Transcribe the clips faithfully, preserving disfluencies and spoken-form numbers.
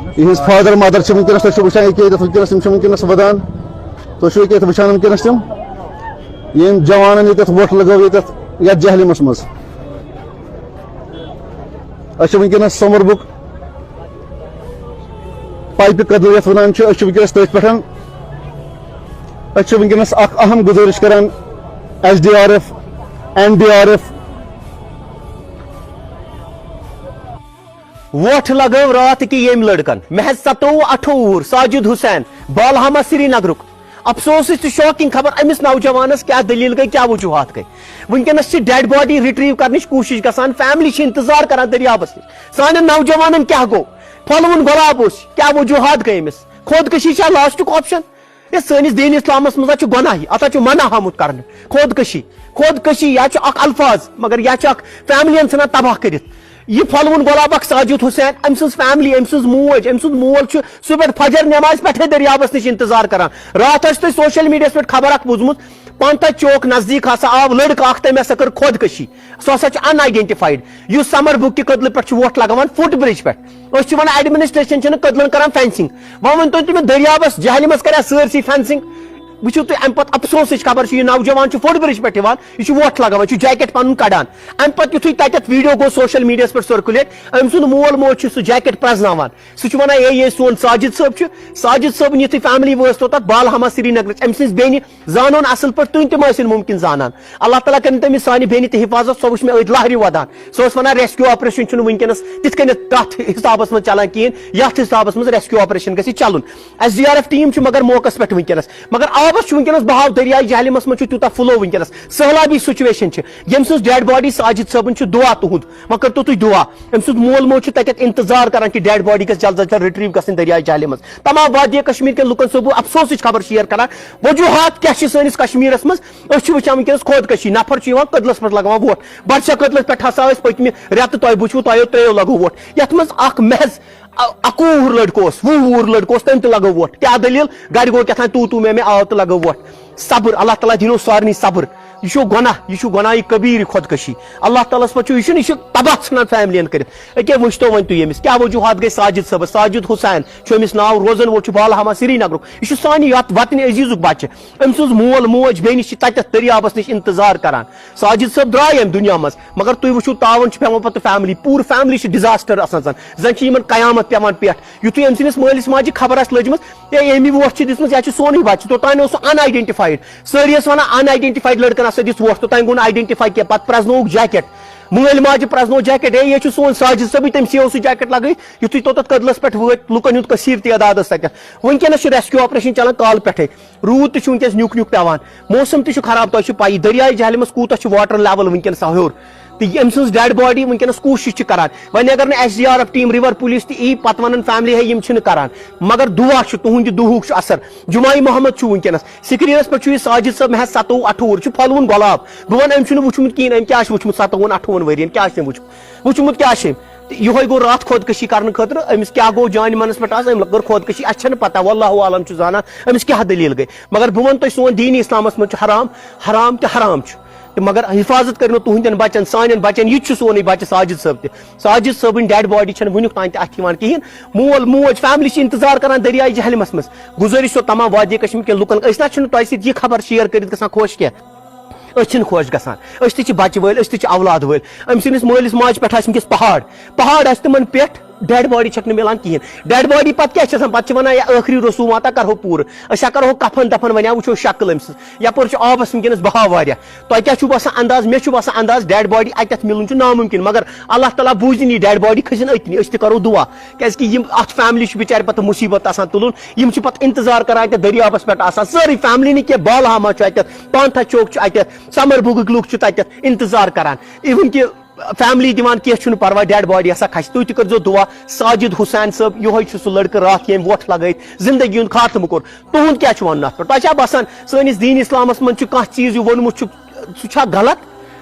یِہٕنٛز father mother چھِ وٕنکیٚنَس، تُہۍ چھِو وٕچھان ییٚکیٛاہ ییٚتٮ۪تھ وٕنکیٚنَس، تِم چھِ وٕنکیٚنَس وَدان۔ تُہۍ چھِو ییٚکیٛاہ ییٚتٮ۪تھ وٕچھان وٕنکیٚنَس تِم، ییٚمۍ جوانَن ییٚتٮ۪تھ وۄٹھ لَگٲو ییٚتٮ۪تھ یَتھ جہلِمَس منٛز۔ أسۍ چھِ وٕنکیٚنَس سۄمَربُک پایپہِ کٔدٕل یَتھ وَنان چھِ، أسۍ چھِ وٕنکیٚنَس تٔتھۍ پٮ۪ٹھ۔ أسۍ چھِ وٕنکیٚنَس اَکھ اَہَم گُزٲرِش کَران S D R F, N D R F. وۄٹھ لگٲو راتھ کہِ ییٚمۍ لڑکن، محض ستووُہ اَٹھووُہ وُہُر ساجد حسین، بالہامہ سرینگرُک۔ افسوسٕچ تہٕ شاکنگ خبر، أمِس نوجوانس کیٛاہ دٔلیٖل گٔے، کیٛاہ وجوہات گٔے؟ وٕنکیٚنس چھِ ڈیڈ باڈی رِٹریٖو کرنٕچ کوٗشش گژھان، فیملی چھِ انتظار کران دٔریابس نِش۔ سانٮ۪ن نوجوانن کیٛاہ گوٚو؟ پھۄلوُن گۄلاب اوس، کیٛاہ وجوہات گٔے أمِس؟ خودکشی چھا لاسٹُک آپشن؟ ہے، سٲنِس دیٖنی اِسلامَس منٛز ہا چھُ گۄناہ، اَتھ ہا چھُ منع آمُت کرنہٕ۔ خودکشی، خودکشی، یا چھُ اکھ الفاظ، مگر یا چھُ اکھ فیملیَن ژھٕنان تباہ کٔرِتھ۔ یہِ پھۄلوُن گۄلاب اکھ ساجد حسین، أمۍ سٕنٛز فیملی، أمۍ سٕنٛز موج، أمۍ سُنٛد مول چھُ صُبحَن فجر نٮ۪مازِ پٮ۪ٹھَے دٔریابَس نِش اِنتظار کران۔ راتھ ٲسۍ تۄہہِ سوشل میٖڈیاہَس پٮ۪ٹھ خبر اکھ بوٗزمُت، پانٛتھا چوک نزدیٖک ہسا آو لڑکہٕ اکھ، تٔمۍ ہسا کٔر خودکشی۔ سُہ ہسا چھُ ان آئیڈینٹیفائیڈ، یُس سمر بُک کہِ کٔدلہٕ پٮ۪ٹھ چھُ وۄٹھ لگاوان فُٹ برج پٮ۪ٹھ۔ أسۍ چھِ ونان ایڈمنسٹریشن چھنہٕ کٔدلن کران فینسنگ۔ وۄنۍ ؤنۍ تو تُہۍ مےٚ، دٔریابس جہلمس کریا سٲرسٕے فینسنگ؟ وٕچھِو تُہۍ، امہِ پتہٕ افسوسٕچ خبر چھِ، یہِ نوجوان چھُ فُٹ برج پٮ۪ٹھ یِوان، یہِ چھُ وۄٹھ لگاوان، یہِ چھُ جیکٹ پنُن کڑان۔ امہِ پتہٕ یُتھُے تتٮ۪تھ ویڈیو گوٚو سوشل میٖڈیاہس پٮ۪ٹھ سرکولیٹ، أمۍ سُنٛد مول موج چھُ سُہ جیکٹ پرزناوان۔ سُہ چھُ ونان، "ہے، یے سون ساجد صٲب چھُ۔" ساجد صٲبن یُتھُے فیملی وٲژ توٚتتھ بالہامہ سرینگرٕچ، أمۍ سٕنٛز بیٚنہِ زانون اصل پٲٹھۍ، تُہۍ تہِ ما ٲسِن مُمکِن زانان۔ اللہ تعالیٰ کٔرِن تٔمِس سانہِ بیٚنہِ تہِ حفاظت، سۄ وٕچھ مےٚ أتھۍ لہرِ وَدان۔ سۄ ٲس وَنان، ریسکیو آپریشن چھُنہٕ وٕنکیٚنَس تِتھ کٔنٮ۪تھ تَتھ حسابَس منٛز چلان کِہیٖنۍ، یَتھ حسابَس منٛز ریسکیو آپریشن گژھِ چلُن۔ S D R F team چھِ مگر موقعس پٮ۪ٹھ وٕنکیٚنَس، مگر آبَس چھُ وٕنکیٚنَس بہاو، دٔریاے جہلِمَس منٛز چھُ تیوٗتاہ فلو وٕنکیٚنَس، سٔہلابی سچویشن چھِ۔ ییٚمہِ سٕنٛز ڈیڈ باڈی ساجد صٲبٕنۍ چھِ، دُعا تُہُنٛد، وۄنۍ کٔرتو تُہۍ دُعا۔ أمۍ سُنٛد مول موج چھُ تَتٮ۪تھ انتظار کران کہِ ڈیڈ باڈی گژھِ جلد از جلد رِٹریٖو گژھٕنۍ دٔریاے جہلِمَس۔ تمام وادی کشمیر کٮ۪ن لُکَن سۭتۍ بہٕ افسوسٕچ خبر شیئر کران۔ وجوہات کیٛاہ چھِ سٲنِس کشمیرس منٛز؟ أسۍ چھِ وٕچھان وٕنکیٚنَس خودکشی، نفر چھُ یِوان کٔدلَس پٮ۪ٹھ لگاوان وۄٹھ، بڈشاہ کٔدلَس پٮ۪ٹھ ہسا ٲسۍ پٔتمہِ رٮ۪تہٕ تۄہہِ وٕچھوٕ، تۄہہِ ترٛیو لگٲو وۄٹھ، یَتھ منٛز اکھ محض اَ-، اَکوُہ وُہُر لڑکہٕ اوس، وُہ وُہُر لڑکہٕ اوس، تٔمۍ تہِ لگٲو وۄٹھ۔ کیٛاہ دٔلیٖل؟ گرِ گوٚو کیٛاہ تام تو تو میں میں، آو تہٕ لگٲو وۄٹھ۔ صبر، اللہ تعالیٰ دِنو سارنٕے صبر۔ یہِ چھُ گۄناہ، یہِ چھُ گۄناہ، یہِ کبیٖر، یہِ خودکشی۔ اللہ تعالیٰ ہَس پَتہٕ چھُ، یہِ چھُنہٕ، یہِ چھُ تباہ ژھٕنان فیملیَن کٔرِتھ۔ أکیٛاہ وٕچھتو وۄنۍ تُہۍ ییٚمِس کیٛاہ وجوہات گٔے ساجد صٲبَس۔ ساجد حسین چھُ أمِس ناو، روزَن وول چھُ بالہامہ سرینگرُک۔ یہِ چھُ سانہِ یَتھ وطنِ عزیٖزُک بَچہٕ۔ أمۍ سٕنٛز مول موج بیٚنہِ چھِ تَتٮ۪تھ دٔریابَس نِش اِنتظار کران۔ ساجد صٲب درٛاے اَمہِ دُنیا منٛز، مگر تُہۍ وٕچھِو، تاوَن چھُ پٮ۪وان پَتہٕ فیملی، پوٗرٕ فیملی چھِ ڈِزاسٹر آسان زَن، زَن چھِ یِمَن قیامت پٮ۪وان پٮ۪ٹھ۔ یُتھُے أمۍ سٕنٛدِس مٲلِس ماجہِ خبر آسہِ لٔجمٕژ، ہے، أمی وۄٹھ چھِ دِژمٕژ، یا چھُ سونُے بَچہٕ، توٚتام اوس سُہ ان آئیڈینٹیفائیڈ۔ سٲری ٲسۍ وَنان، ان آئیڈینٹیفائیڈ لڑکَن ہسا دِژ وۄٹھ، توٚتام گوٚو نہٕ آئیڈینٹیفائی کینٛہہ۔ پَتہٕ پرٛزنووُکھ جیکٹ، مٲلۍ ماجہِ پرٛزنوو جیکٹ، ہے، یہِ چھُ سون ساجد صٲبٕے، تٔمۍ سٕے اوس سُہ جیکٹ لگٲوِتھ۔ یُتھُے توٚتَتھ کٔدلَس پٮ۪ٹھ وٲتۍ، لُکَن ہُنٛد کثیٖر تعداد ٲس تَتٮ۪تھ۔ وٕنکیٚنَس چھُ ریسکیو آپریشن چلان کالہٕ پٮ۪ٹھَے۔ روٗد تہِ چھُ وٕنکیٚنَس نیُک نیُک پٮ۪وان، موسم تہِ چھُ خراب، تۄہہِ چھُ پَیی، دٔریاے جہلِمَس کوٗتاہ چھُ واٹر لیول وٕنکیٚنَس ہیوٚر۔ تہٕ أمۍ سٕنٛز ڈیڈ باڈی وٕنکیٚنَس کوٗشِش چھِ کران۔ وۄنۍ اگر نہٕ S D R F team, river police تہِ یی، پَتہٕ وَنَن فیملی، ہے، یِم چھِنہٕ کران۔ مگر دُعا چھُ، تُہُنٛد یہِ دُہُک چھُ اثر۔ جمعہ محمد چھُ وٕنکیٚنَس سکریٖنَس پٮ۪ٹھ، چھُ یہِ ساجد صٲب، محض ستووُہ اَٹھووُہ وُہُر، چھُ پھۄلوُن گۄلاب۔ بہٕ وَنہٕ، أمۍ چھُنہٕ وٕچھمُت کِہیٖنۍ، أمۍ کیٛاہ چھُ وٕچھمُت ستووُہَن اَٹھووُہَن ؤرِیَن، کیٛاہ چھُ أمۍ وٕچھمُت؟ وٕچھمُت کیٛاہ چھُ أمۍ؟ تہٕ یِہوٚے گوٚو راتھ خۄدکٔشی کرنہٕ خٲطرٕ، أمِس کیٛاہ گوٚو جانہِ منَس پٮ۪ٹھ آز، أمۍ کٔر خۄدکٔشی، اَسہِ چھَنہٕ پَتہ، واللہ عالم چھُ زانان أمِس کیٛاہ دٔلیٖل گٔے۔ مگر بہٕ وَنہٕ تۄہہِ، سون دیٖنی اِسلامَس منٛز چھُ حرام، حرام تہٕ حرام چھُ۔ تہٕ مگر حفاظت کٔرِو تُہٕنٛدٮ۪ن بَچَن، سانٮ۪ن بَچَن، یہِ تہِ چھُ سونُے بَچہٕ ساجد صٲب تہِ۔ ساجد صٲبٕنۍ ڈیڈ باڈی چھَنہٕ وٕنیُک تام تہِ اَتھِ یِوان کِہیٖنۍ۔ مول موج، فیملی چھِ اِنتظار کران دٔریاے جہلِمَس منٛز۔ گُزٲرِش چھو تمام وادی کشمیر کٮ۪ن لُکَن، أسۍ نہ چھِنہٕ تۄہہِ سۭتۍ یہِ خبر شیئر کٔرِتھ گژھان خۄش کینٛہہ۔ أسۍ چھِنہٕ خۄش گژھان، أسۍ تہِ چھِ بَچہٕ وٲلۍ، أسۍ تہِ چھِ اولاد وٲلۍ۔ أمۍ سٕنٛدِس مٲلِس ماجہِ پٮ۪ٹھ آسہِ وٕنکیٚس پہاڑ، پہاڑ آسہِ تِمن پٮ۪ٹھ، ڈیڈ باڈی چھکھ نہٕ مِلان کِہیٖنۍ۔ ڈیڈ باڈی پتہٕ کیٛاہ چھِ آسان؟ پتہٕ چھِ وَنان، یا ٲخری رسوٗمات ہا کرہو پوٗرٕ، أسۍ ہا کرہو کفن دفن، وۄنۍ ہا وٕچھو شکل أمۍ سٕنٛز۔ یپٲرۍ چھُ آبس وٕنکیٚنس بہاو واریاہ۔ تۄہہِ کیٛاہ چھُو باسان انداز؟ مےٚ چھُ باسان انداز، ڈیڈ باڈی اتٮ۪تھ مِلُن چھُ نامُمکِن، مگر اللہ تعالیٰ بوٗزِن یہِ ڈیڈ باڈی، کھٔسِن أتنی، أسۍ تہِ کرو دُعا۔ کیٛازِ کہِ یِم اتھ فیملی چھِ بِچارِ پتہٕ مُصیبت آسان تُلُن، یِم چھِ پتہٕ انتظار کران اتٮ۪تھ دٔریابس پٮ۪ٹھ آسان، سٲرٕے فیملی نہٕ کینٛہہ، بالہامہ چھُ اتٮ۪تھ، پانتھا چوک چھُ اتٮ۪تھ، سمر بُگٕکۍ لُکھ چھِ تتٮ۪تھ انتظار کران۔ اِوٕن کہِ فیملی دِوان کینٛہہ چھُنہٕ پرواے، ڈیڈ باڈی ہسا کھسہِ۔ تُہۍ تہِ کٔرزیو دُعا، ساجد حسین صٲب، یِہوٚے چھُ سُہ لڑکہٕ راتھ ییٚمۍ وۄٹھ لگٲوِتھ زندگی ہُنٛد خاتمہٕ کوٚر۔ تُہُنٛد کیٛاہ چھُ وَنُن اَتھ پٮ۪ٹھ؟ تۄہہِ چھا باسان سٲنِس دیٖن اِسلامَس منٛز چھُ کانٛہہ چیٖز یہِ ووٚنمُت چھُ، سُہ چھا غلط؟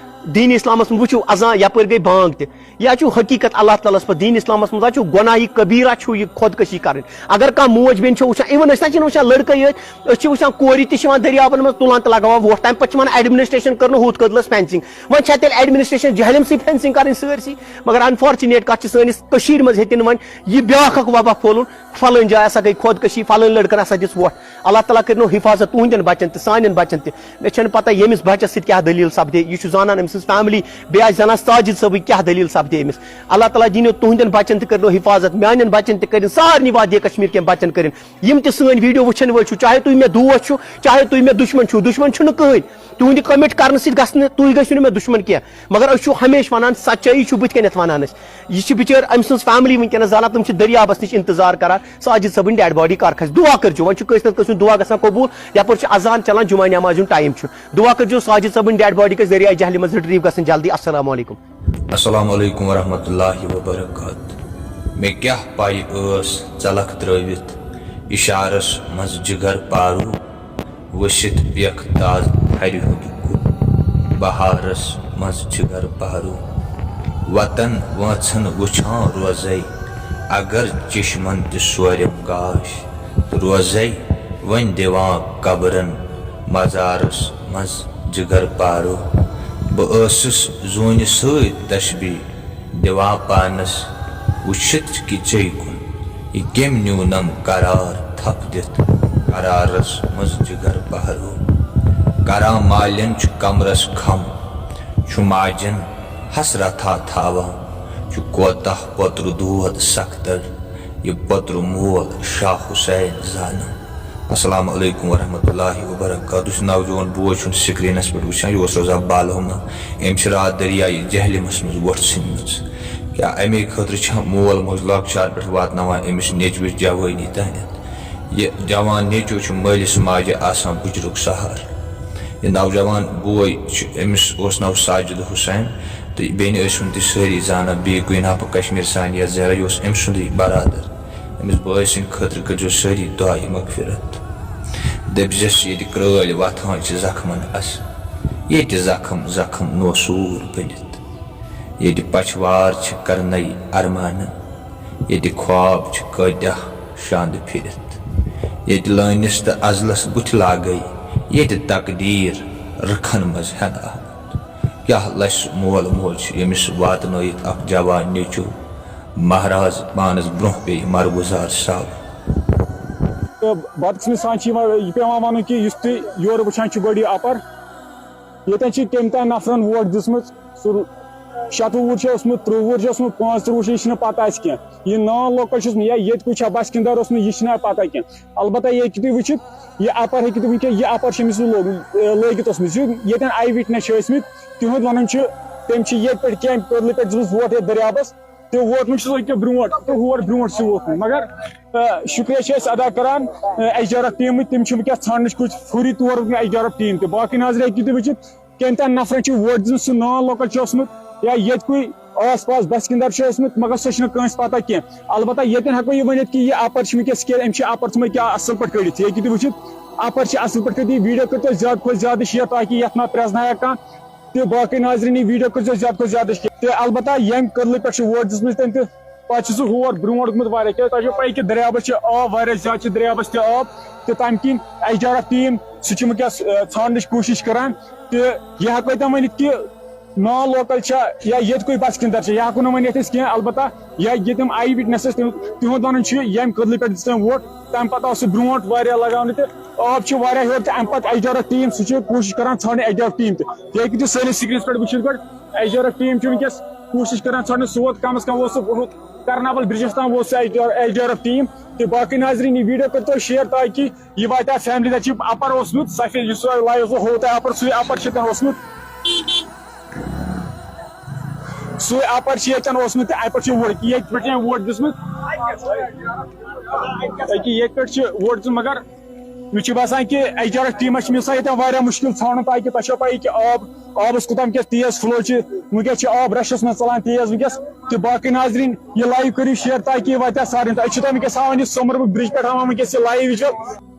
دیٖن اِسلامَس منٛز وٕچھِو، اذان یَپٲرۍ گٔے بانٛگ تہِ، یا چھُ حقیٖقت اللہ تعالیٰ ہَس پَتہٕ دیٖن اِسلامَس منٛز، چھُ گۄناہی کبیٖرہ چھُ یہِ خۄدکٔشی کَرٕنۍ۔ اگر کانٛہہ موج بیٚنہِ چھِ وٕچھان، even أسۍ نہ چھِنہٕ وٕچھان لٔڑکَے یٲتۍ، أسۍ چھِ وٕچھان کورِ تہِ چھِ یِوان دٔریابَن منٛز تُلان تہٕ لگاوان وۄٹھ۔ تَمہِ پَتہٕ چھِ وَنان administration کٔر نہٕ ہُتھ کٔدلَس fencing۔ وۄنۍ چھا تیٚلہِ administration جہلِمسٕے fencing کَرٕنۍ سٲرسٕے؟ مگر unfortunate کَتھ چھِ، سٲنِس کٔشیٖرِ منٛز ہیٚتہِ نہٕ وۄنۍ یہِ بیٛاکھ اَکھ وبا پھۄلُن، فلٲنۍ جایہِ ہسا گٔے خۄدکٔشی، فلٲنۍ لٔڑکَن ہسا دِژ وۄٹھ۔ اللہ تعالیٰ کٔرِنو حفاظت تُہنٛدٮ۪ن بچن تہِ، سانٮ۪ن بچن تہِ۔ مےٚ چھَنہٕ پتہ ییٚمِس بچس سۭتۍ کیٛاہ دٔلیٖل سپدے، یہِ چھُ زانان أمۍ سٕنٛز family، بیٚیہِ آسہِ زانان ساجد صٲبٕنۍ کیٛاہ دٔلیٖل سپدے أمِس۔ اللہ تعالیٰ دِنو تُہنٛدٮ۪ن بچن تہِ کٔرِنو حفاظت، میٛانٮ۪ن بچن تہِ کٔرِن، سارنٕے وادی کشمیر کٮ۪ن بچن کٔرِن۔ یِم تہِ سٲنۍ video وٕچھن وٲلۍ چھِو، چاہے تُہۍ مےٚ دوس چھِو، چاہے تُہۍ مےٚ دُشمن چھِو، دُشمن چھُنہٕ کٕہٕنۍ۔ تُہٕنٛدِ commit کرنہٕ سۭتۍ گژھِ نہٕ، تُہۍ گٔژھِو نہٕ مےٚ دُشمن کینٛہہ۔ مگر أسۍ چھِو ہمیشہِ ونان، سچٲیی چھُ بٕتھِ کنٮ۪تھ ونان أسۍ۔ یہِ چھِ بِچٲرۍ، أمۍ سٕنٛز family وٕنکیٚنَس زالان، تِم چھِ دٔریابَس نِش اِنتظار کران ساجد صٲبٕنۍ dead body کر کھسہِ۔ دُعا کٔرۍزیو، وۄنۍ چھُ کٲنٛسہِ نَتہٕ کٲنٛسہِ ہُنٛد دُعا گژھان قبوٗل، یَپٲرۍ چھُ اذان چلان، جمعہ نٮ۪مازِ ہُنٛد time چھُ۔ دُعا کٔرۍزیو ساجد صٲبٕنۍ dead body گژھِ دٔریاے جہلِمہِ منٛز retrieve گژھٕنۍ جلدی۔ السلام علیکم۔ السلام علیکم ورحمۃ اللہ وبرکاتہ۔ مےٚ کیٛاہ پَے ٲس ژَلَکھ ترٛٲوِتھ اِشارَس منٛز جِگر پارو۔ ؤسِتھ بیکھ تاز تھرِ ہُنٛد کُل، بہارس منٛز جگر پہرو۔ وطن وٲنٛژن وُچھان روزے، اگر چشمن تہِ سورم گاش روزے، وۄنۍ دِوان قبرن مزارس منٛز جگر پہرو۔ بہٕ ٲسٕس زوٗنہِ سۭتۍ تشبیہ دِوان پانس وٕچھِتھ کہِ ژے کُن، یہِ کٔمۍ نیوٗنم قرار تھپھ دِتھ قرارس منٛز جگر پہرو۔ کران مالٮ۪ن چھُ کمرس کھم، چھُ ماجن حسرتھا تھاوان، چھُ کوتاہ پوترٕ دود سختر، یہِ پوترٕ مول شاہ حسین زانان۔ السلام علیکم ورحمۃ اللہ وبرکاتہ۔ یُس نوجوان بوے چھُنہٕ سکرینس پٮ۪ٹھ وٕچھان، یہِ اوس روزان بالہٕ ہُمنہ۔ أمۍ چھِ راتھ دٔریایہِ جہلمس منٛز وۄٹھ ژھٕنمٕژ۔ کیٛاہ اَمے خٲطرٕ چھا مول موج لۄکچار پٮ۪ٹھ واتناوان أمِس نیٚچوِس جوٲنی تانٮ۪تھ؟ یہِ جوان نیٚچو چھُ مٲلِس ماجہِ آسان بُجرُک سہارٕ۔ یہِ نوجوان بوے چھُ، أمِس اوس ناو ساجد حسین تہٕ بیٚنہِ ٲسۍ وُن تہِ سٲری زانان، بیٚیہِ گوٚو ناو کشمیر ثانیہ زہرا، یہِ اوس أمۍ سُنٛدٕے برادر۔ أمِس بٲے سٕنٛدِ خٲطرٕ کٔرۍزیو سٲری دُعایہِ مغفرت۔ دٔپۍزٮ۪س، ییٚتہِ کرٛٲلۍ وۄتھان چھِ زخمن اَسہٕ، ییٚتہِ زخم زخم نوسوٗر بٔنِتھ، ییٚتہِ پچھوار چھِ کرنَے ارمانن، ییٚتہِ خواب چھِ کٲتیٛاہ شاندٕ پھِرِتھ، ییٚتہِ لٲنِس تہٕ ازلس بُتھِ لاگے، ییٚتہِ تقدیٖر رٕکھن منٛز ہٮ۪نہٕ آمُت۔ کیٛاہ لَسہِ مول موج چھُ، ییٚمِس واتنٲیِتھ اکھ جوان نیٚچوٗ مہراز پانس برونٛہہ پیٚیہِ مرگُزار سب۔ تہٕ بدقسمتی سان چھِ یِوان، یہِ پٮ۪وان وَنُن کہِ یُس تُہۍ یورٕ وٕچھان چھِو گۄڈٕ یہِ اَپَر، ییٚتٮ۪ن چھِ کٔمۍ تام نفرَن ووٹ دِژمٕژ، سُہ شَتوُہ وُہُر چھُ اوسمُت، ترٛۆوُہ وُہُر چھُ اوسمُت، پانٛژترٕٛہ وُہُر چھُ، یہِ چھُنہٕ پَتہ اَسہِ کینٛہہ۔ یہِ نان لوکَل چھُس نہٕ یا ییٚتہِ کُے چھا باشِنٛدہ اوسمُت، یہِ چھِنہٕ پَتہ کینٛہہ۔ البتہ یہِ ہیٚکِو تُہۍ وٕچھِتھ، یہِ اَپَر ہیٚکِو تُہۍ وٕچھِتھ، یہِ اَپَر چھِ أمِس لوگ-، لٲگِتھ اوسمُت۔ یہِ ییٚتٮ۪ن آی وِٹنٮ۪س چھِ ٲسمٕتۍ، تِہُنٛد وَنُن چھُ، تٔمۍ چھِ ییٚتہِ پٮ۪ٹھ کیٚمۍ کٔدلہٕ پٮ۪ٹھ دِژمٕژ ووٹ یَتھ دٔریابَس۔ تہٕ ووتمُت چھُس أکیٛاہ برونٛٹھ، تہٕ ہور برونٛٹھ چھُ ووتمُت۔ مگر، آ، شُکریہ چھِ أسۍ ادا کران، آ، ایچ ڈی آر ایف ٹیٖمٕچ، تِم چھِ وٕنکیٚس ژھانڈنٕچ کوٗشِش، فوری طور وٕنکیٚس H D R F team تہِ۔ باقٕے ناظرین ہیٚکِو تُہۍ وٕچھِتھ، کٔمۍ تام نفرن چھُ ووٹ دیُتمُت، سُہ نان لوکل چھُ اوسمُت یا ییٚتہِ کُے آس پاس بسکِندر چھُ اوسمُت، مگر سُہ چھُنہٕ کٲنٛسہِ پتہ کینٛہہ۔ البتہ ییٚتٮ۪ن ہٮ۪کو یہِ ؤنِتھ کہِ یہِ اپر چھِ وٕنکیٚس کیٛاہ، أمۍ چھِ اپر تھٲومٕتۍ کیٛاہ اصل پٲٹھۍ کٔڑِتھ۔ یہِ ہیٚکِو تُہۍ وٕچھِتھ، اپر چھِ اصل پٲٹھۍ کٔڑِتھ۔ یہِ ویٖڈیو کٔرۍتو زیادٕ کھۄتہٕ زیادٕ شیئر، تاکہِ یتھ ما پرٛزناوِ کانٛہہ۔ تہٕ باقٕے ناظریٖن، یہِ ویٖڈیو کٔرۍزیو زیادٕ کھۄتہٕ زیادٕ شِیر۔ تہٕ البتہ ییٚمہِ کٔدلہٕ پٮ۪ٹھ چھِ ووٹ دِژمٕژ تٔمۍ تہِ، پتہٕ چھُ سُہ ہور برونٛٹھ گوٚمُت واریاہ۔ کیٛازِ تۄہہِ چھو پَیی کہِ دٔریاوَس چھِ آب واریاہ زیادٕ، چھِ دٔریاوَس تہِ آب۔ تہٕ تَمہِ کِنۍ H D R F team, سُہ چھِ وٕنکیٚس، آ، ژھانڈنٕچ کوٗشِش کران۔ تہٕ یہِ ہٮ۪کو أسۍ تۄہہِ ؤنِتھ کہِ نان لوکل چھا یا ییٚتہِ کُے بسکِندر چھا، یہِ ہٮ۪کو نہٕ ؤنِتھ أسۍ کینٛہہ۔ البتہ یا ییٚتہِ یِم آی وِٹنیسز، تِم، تِہُنٛد وَنُن چھُ، ییٚمہِ کٔدلہٕ پٮ۪ٹھ دِژ تٔمۍ ووٹ، تَمہِ پتہٕ آو سُہ برونٛٹھ واریاہ لگاونہٕ تہٕ آب چھُ واریاہ ہیوٚر، تہٕ اَمہِ پتہٕ H D R F team, سُہ چھُ کوٗشِش کران ژھانڈنٕچ H D R F team تہِ۔ یہِ ہیٚکِو تُہۍ سٲنِس سکرینس پٮ۪ٹھ وٕچھِتھ گۄڈٕ، H D R F team چھِ وٕنکیٚس کوٗشِش کران ژھانڈنٕچ۔ سُہ ووت کم از کم ووت سُہ ہُتھ کرناول برجس تام ووت سُہ H D R, H D R F team. تہٕ باقٕے ناظریٖن، یہِ ویٖڈیو کٔرۍتو شیئر تاکہِ یہِ واتہِ ہا فیملی۔ تَتہِ چھِ اپر اوسمُت، سفید، یُس تۄہہِ لایِو اوسوٕ ہوو تۄہہِ اپر، سُے اپر چھِ تَتٮ۪ن اوسمُت۔ سُے اپر چھِ ییٚتٮ۪ن اوسمُت تہٕ اَتہِ پٮ۪ٹھ چھِ ووٹ، ییٚتہِ پٮ۪ٹھ چھِ ووٹ دِژمٕژ، أکہِ ییٚتہِ پٮ۪ٹھ چھِ ووٹ دِژمٕژ، مگر مےٚ چھُ باسان کہِ ایچ ڈی آر ایف ٹیٖمس چھِ مےٚ باسان ییٚتٮ۪ن واریاہ مُشکِل ژھانڈُن، تاکہِ تۄہہِ چھو پَیی کہِ آب، آبس کوٗتاہ وٕنکیٚس تیز فلو چھِ، وٕنکیٚس چھِ آب رشس منٛز ژلان تیز وٕنکیٚس۔ تہٕ باقٕے ناظریٖن، یہِ لایِو کٔرِو شیئر تاکہِ یہِ واتہِ ہا سارنٕے تام۔ أسۍ چھِ تۄہہِ وٕنکیٚس ہاوان یہِ سۄمربُک برج پٮ۪ٹھ ہاوان وٕنکیٚس یہِ لایِو وِجوَل۔